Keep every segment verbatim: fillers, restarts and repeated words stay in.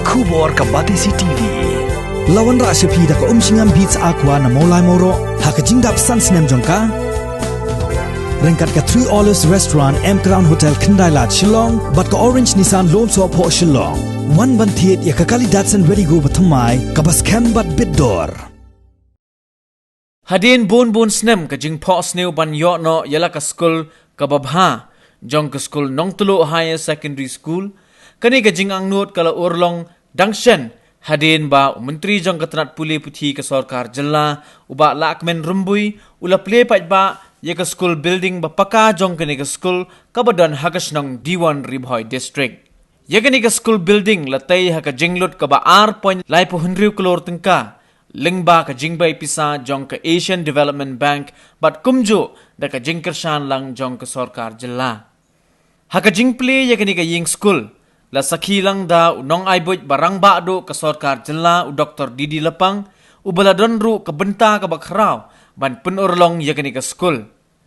Khubor ka Batesi T V. La wanrah sha phi da ka Umshngam Beats Aqua na Mawlai Mawroh ha ka jingdap san snem jong ka. Ryngkat ka Three Olives Restaurant, M Crown Hotel, Khyndai Lad, Shillong bad ka Orange Nissan Lum Sohphoh, Shillong. Wan ban thied ïa ka kali Datsun Redi-GO bathymmai kaba skhem bad bit dor. Hadien bun bun snem ka jingphohsniew ban ïoh noh ïa la ka skul kaba bha jong ka skul Nongtluh Higher Secondary School, kane ka jingangnud ka la urlong dang shen hadien ba u Myntri jong ka tnat pule puthi ka sorkar jylla, u Bah Lahkmen Rymbui, u la plie paidbah ïa ka skul building ba paka jong kane ka skul kaba don ha ka shnong Diwon, Ri Bhoi District. Ïa kane ka skul building la tei ha ka jinglut kaba ar point laiphew hynriew klur tyngka, lyngba ka jingbei pisa jong ka Asian Development Bank bad kumjuh da ka jingkyrshan lang jong ka sorkar jylla. Ha ka jingplie ïa kane ka ïing skul, la sakhi lang da u nongai buit ba rangbah duh ka sorkar jylla, u Doktor D D Lapang, uba la don ruh ka bynta kaba khraw ban pynurlong ïa kane ka skul.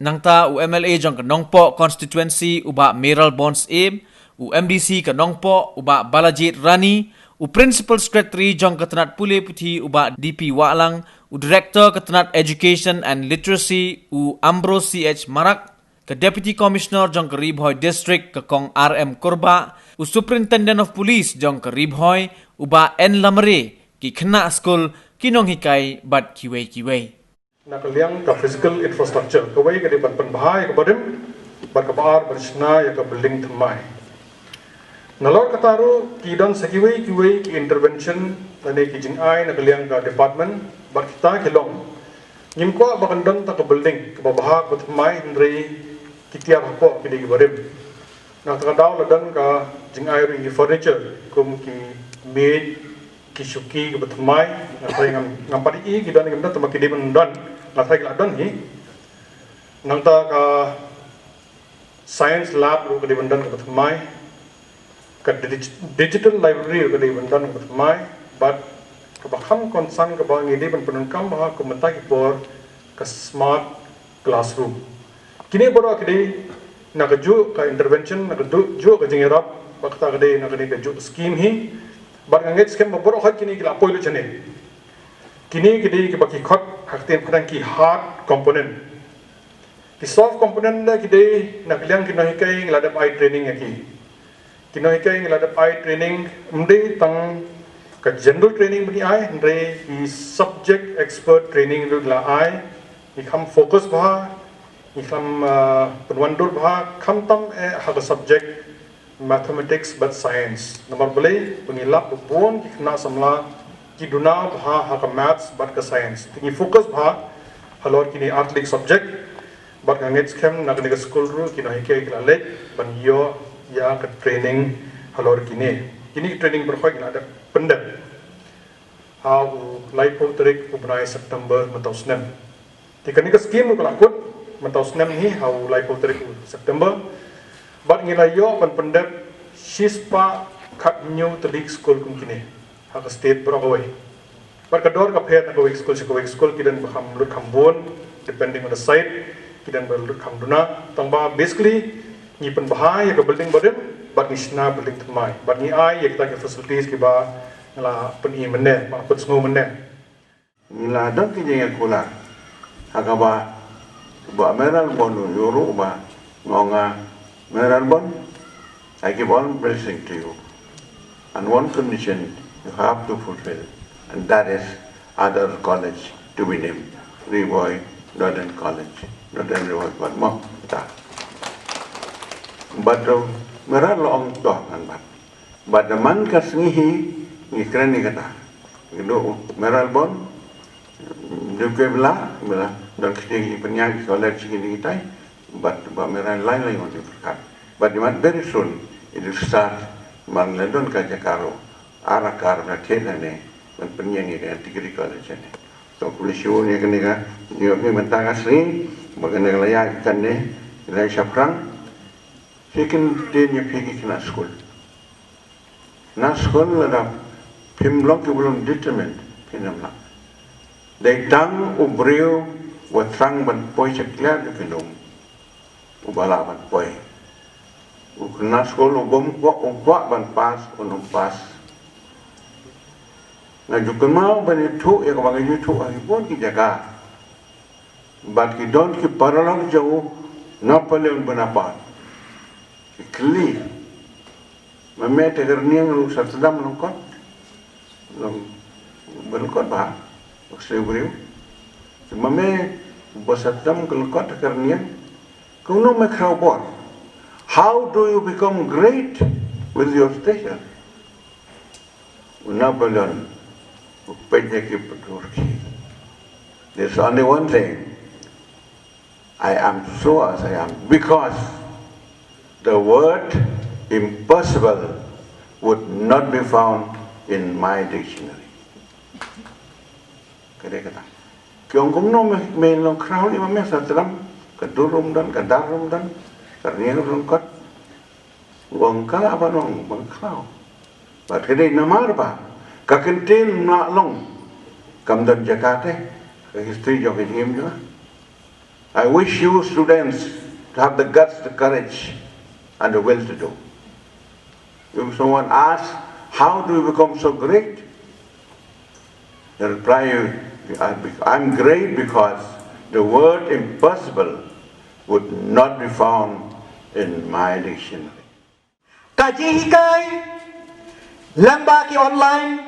Nangta u M L A jong ka Nongpoh Constituency, u Bah Mayralborn Syiem, u M D C ka Nongpoh, u Bah Balajied Rani, u Principal Secretary jong ka tnat pule puthi, u Bah D P Wahlang, u Director ka tnat Education and Literacy, u Ambrose C H Marak, ka Deputy Commissioner jong ka Ri Bhoi District, ka Kong R M Kurbah, u Superintendent of Police jong ka Ri Bhoi, u Bah N Lamare, ki khynnah skul, ki nonghikai bad kiwei kiwei. Na ka liang ka physical infrastructure, kawei ka dei ban pynbha ïa ka barim, bad kaba ar ban shna ïa ka building thymmai. Nalor kata ruh ki don sa kiwei kiwei ki intervention lane ki jingai na ka liang ka department, bad kita ki long, ngim kwah ba kan don tang ka building kaba bha kaba thymmai, hynrei ki tiar hapoh ki dei ki barim. Na kata ka daw la don ka jingai ruh ïa ki furniture kum ki miej, ki shuki kiba thymmai, nga tharai ngam, ngam pat ïohi ki don ki ym don, tangba ki dei ban don, nga tharai ki la don hi. Nangta ka science lab ruh ka dei ban don kaba thymmai, ka digi-, digital library ruh ka dei ban don kaba thymmai, bad kaba kham concern kaba ngi dei ban pyndonkam bha kum mynta ki por, ka smart classroom. Kine baroh ki dei na kajuh ka intervention, na kajuh ka jingïarap, ba kata ka dei na kane kajuh ka scheme hi, bad nga ngeit skhem ba baroh hoi kine ki la poi lut shane. Kine ki dei kiba ki khot ha ka ktien phareng ki hard component. Ki soft component de ki dei na ka liang ki nonghikai ngi la dep ai training ïa ki. Ki nonghikai ngi la dep ai training, ym dei tang ka general training ba ngi ai, hynrei ki subject expert training ruh ngi la ai, ngi kham focus bha, ngi kham, ah, pynwandur bha, khamtam eh ha ka subject mathematics bad science. Namar balei, ba ngi lap ba bun ki khynnah samla ki duna bha ha ka maths bad ka science. Te ngi focus bha halor kine artylli ki subject, bad nga ngeit skhem na kane ka skul ruh ki nonghikai ki la leit ban ïoh ïa ka training halor kine. Kine ki training baroh ngi la dep pyndep ha u laiphew tarik u bnai September mynta u snem. Te kane ka scheme ruh ka la kut mynta u snem hi ha u laiphew tarik u September. Bad ngi la ïoh ban pyndep shispah khathynñiew tylli ki skul kum kine ha ka state baroh kawei. Bad ka dor ka pher na kawei ka skul sha kawei ka skul, ki don ba kham lut kham bun, depending on the site, ki don ba lut kham duna. Tangba basically ngi pynbha ïa ka building barim, bad ngi shna building thymmai, bad ngi ai ïa kita ki facilities kiba nga la pyni mynne, ba nga la pynsngew mynne. Ngi la don ki jingïakular ha kaba u Bah Mayralborn u ïuhroh ba, nga ong, ah, Mayralborn, I give all blessing to you. And one condition you have to fulfill, and that is other college to be named, Ri Bhoi Northern College, Northern Ri Bhoi College. Mo, ta. Bad u Mayral u la ong to ngan bat. Bad man ka sngi hi ngi kren ïa kata. Ngi duh u Mayralborn, duh ke bla, bla, don kti ki pynïaid ki college ki ni kitai, bad ba Mayral lai lai ngi pyrkhat. Bad imat very soon, it will start, man la don ka jaka ruh, ar akar na thied lane, ban pynïeng ïa ka degree college ne. To khublei shibun ïa kane ka, ïa kane mynta ka sngi, ba kane ka la ïaid kane, la ïaid shaphrang. Phi kyntien ïa phi ki khynnah skul. Na skul lada phim long kiba long determined, phin ym lah. Dei tang u briew uba thrang ban poi sha kliar jong ki lum, uba lah ban poi. U khynnah skul uba ym kwah, u kwah ban pass, un ym pass. Nga ju kynmaw ban ïathuh ïa kaba nga ju ïathuh ha ki bun ki jaka. Bad ki don ki paralok jong u Napoleon Bonaparte. Ki kylli. Ma me te ka rynïeng ruh sa tdam lyngkot. Long ba lyngkot ba. Bad sdang briew. Ma me ba sa tdam ka lyngkot ka rynïeng. Kumno me khraw bor. How do you become great with your station? U Napoleon u peit ïa ki, u peit ïa ki. There's only one thing. I am so as I am because the word impossible would not be found in my dictionary. Ka dei kata. Ki ong kumno me, me long khraw ïa ma me sa tdam, ka dur ruh ym don, ka dar ruh ym don, ka rynïeng ruh lyngkot. U ong ka lah ban ong ba nga khraw. Bad ka dei namar ba ka kyntien mlak long kam don jaka te ha history jong ka jingim jong nga. I wish you students to have the guts, the courage and the will to do. If someone asks, "How do you become so great?" The reply, "I bec-, I'm great because the word impossible would not be found in my dictionary." Ka jinghikai lyngba ki online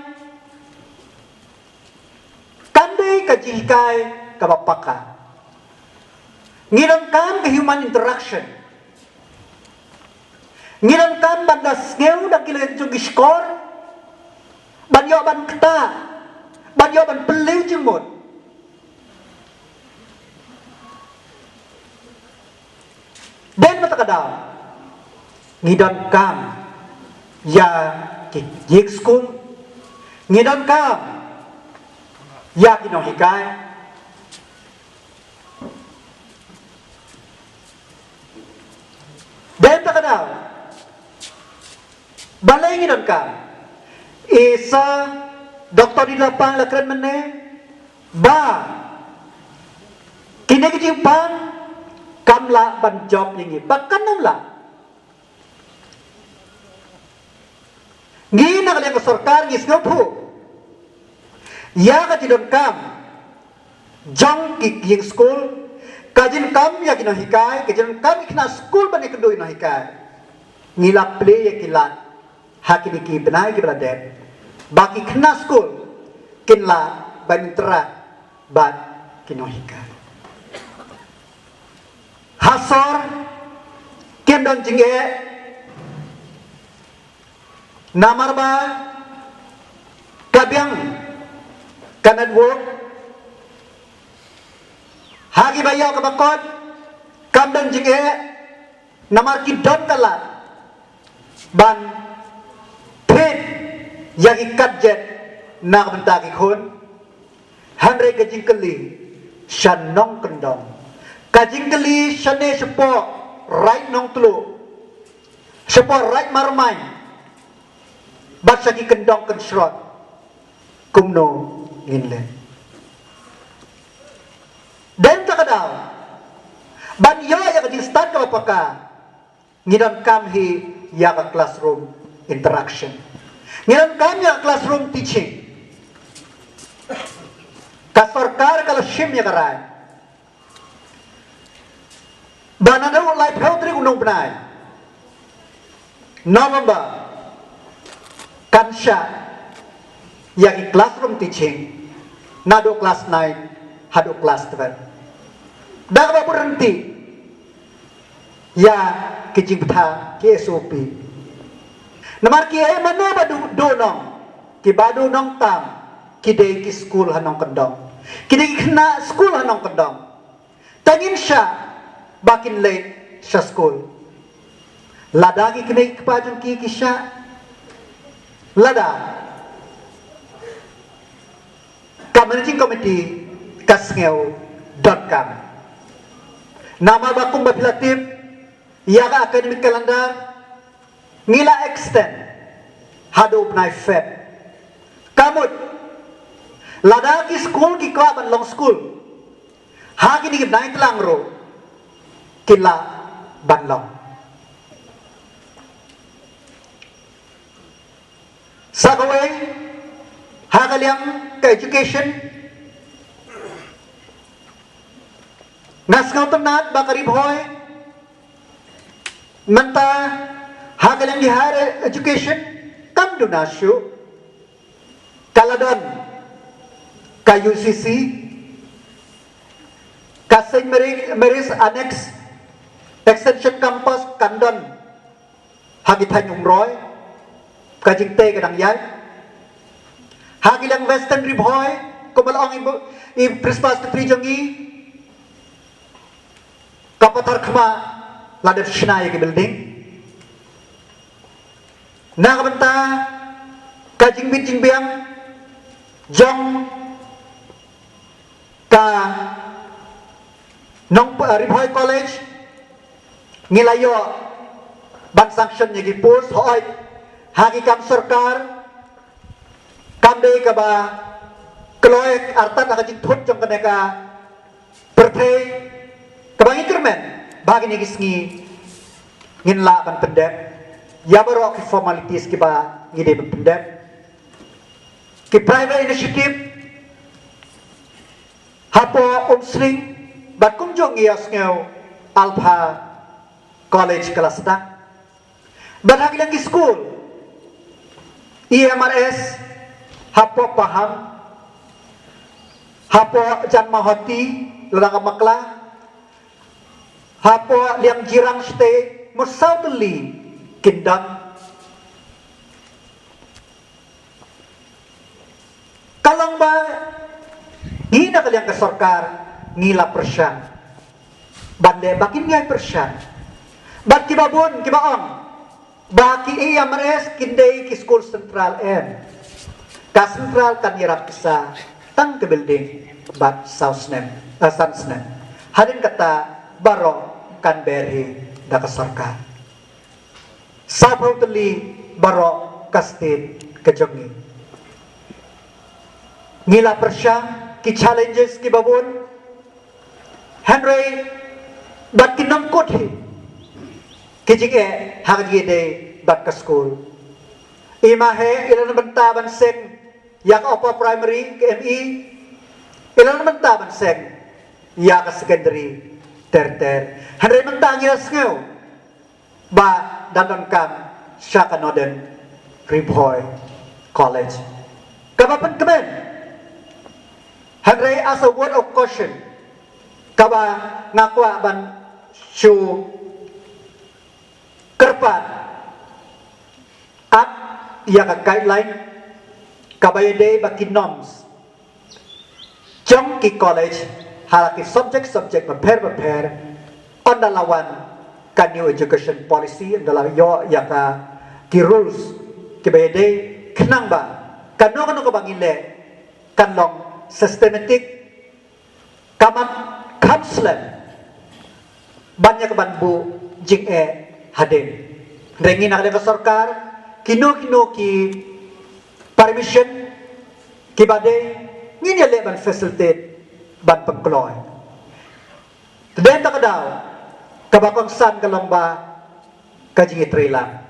kam dei ka jinghikai kaba paka. Ngi donkam ka human interaction. Ngi donkam ban da sngew da ki leh jong ki shkor, ban ïoh ban ktah, ban ïoh ban pynlong jingmut. Dei na kata ka daw ngi donkam ïa ki ïing skul, ngi donkam ïa ki nonghikai. Dei na kata ka daw balei ngi donkam? I Sir Doctor Dina Pang la kren mynne ba kine ki jingpang kam lah ban jop ïa ngi, ba kan ym lah. Ngi na ka liang ka sorkar ngi sngewthuh ïa ka jingdonkam jong ki ïing skul, ka jingdonkam ïa ki nonghikai, ka jingdonkam ïa ki khynnah skul ban ïakynduh ïa ki nonghikai. Ngi la plie ïa ki lad ha kine ki bnai kiba la dep ba ki khynnah skul kin lah ban interact bad ki nonghikai. Ha sor kin don jingeh namar ba ka biang ka network. Ha kiba ïoh kaba kot kam don jingeh namar ki don ka lad ban thied ïa ki kat jet na ka bynta ki khun. Hynrei ka jingkylli sha nongkyndong, ka jingkylli shane shapoh Raid Nongtluh, shapoh Raid Marmain bad sha ki kyndong kynshrot, kumno ngin leh? Dei na kata ka daw ban ïoh ïa ka jingstad kaba paka, ngi donkam hi ïa ka classroom interaction. Ngi donkam ïa ka classroom teaching. Ka sorkar ka la shim ïa ka rai ba naduh laiphew tarik u nongbnai November kan shah ïa ki classroom teaching naduh class nine haduh class twelve. Da kaba bud ryntih ïa ki jingbatai ki S O P. Namar ki eh mano ba duh, duh nong, kiba duh nong tam ki dei ki skul ha nongkyndong, ki dei ki khynnah skul ha nongkyndong. Te ngin shah ba kin leit sha skul. Lada ki kmie ki kpa jong ki ki shah, lada ka managing committee ka sngew donkam. Namar ba kumba phi la tip ïa ka academic calendar ngi la extend haduh bnai Feb. Ka mut lada ki skul ki kwah ban long skul ha kine ki bnai tlang ruh ki lah ban long. Sa kawei, Ha ka liang ka education, nga sngewtynnat ba ka Ri Bhoi mynta ha ka liang ki higher education kam duna shuh. Ka la don ka U C C, ka Saint Mary, Mary's Annex Extension Campus kan don ha ki thaiñ Umroi, ka jingtei ka dang ïaid. Ha ki liang Western Ri Bhoi, kumba la ong i, i Principal Secretary jong ngi, ka Patharkhmah la dep shna ïa ki building. Na ka bynta ka jingbit jingbiang jong ka Nong, uh, Ri Bhoi College, ngi la ïoh ban sanction ïa ki post, hooid, ha ki kam sorkar kam dei kaba kloi artat ha ka jingthut jong kane ka pyrthei, kaba ngi kyrmen ba kine ki sngi ngin lah ban pyndep ïa baroh ki formalities kiba ngi dei ban pyndep. Ki private initiative hapoh Umsning bad kumjuh ngi ïohsngew Alpha College ka la sdang. Bad ha ki liang ki skul, E M R S hapoh Pahang, hapoh Janmahoti, lada ka bakla, hapoh Liangjirang State, mut saw tylli kin don. Ka long ba ngi na ka liang ka sorkar ngi la pyrshang ban leh ba kin ïai pyrshang. Bad kiba bun kiba ong ba ki E M R S kin dei ki skul central, em. Ka central kan ïarap pisa tang ka building bad saw snem, eh, san snem. Hadien kata baroh kan bear hi da ka sorkar. Sawphew tylli baroh ka state ka jong ngi. Ngi la pyrshang ki challenges kiba bun, hynrei bad ki nongkut hi ki jingeh ha ka jingïadei bad ka skul. I ma he i la na bynta ban seng ïa ka upper primary, ka M E, i la na bynta ban seng ïa ka secondary ter ter. Hynrei mynta ngi la sngew ba dang donkam sha ka Northern Ri Bhoi College. Kaba pynkmen, hynrei as a word of caution, kaba nga kwah ban shu kyrpad ap ïa ka guideline kaba ïadei bad ki norms jong ki college ha la ki subject subject bapher bapher, ynda la wan ka New Education Policy, ynda la ïoh ïa ka ki rules kiba ïadei, khnang ba kano kano kaba ngi leh kan long systematic, ka mat kham slem ban ïa ka ban buh jingeh hadien. Hynrei ngi na ka liang ka sorkar, kino kino ki permission kiba dei ngin ïa leh ban facilitate, ban pynkloi. Te dei ta ka daw kaba kongsan ka long ba ka jingïatreilang.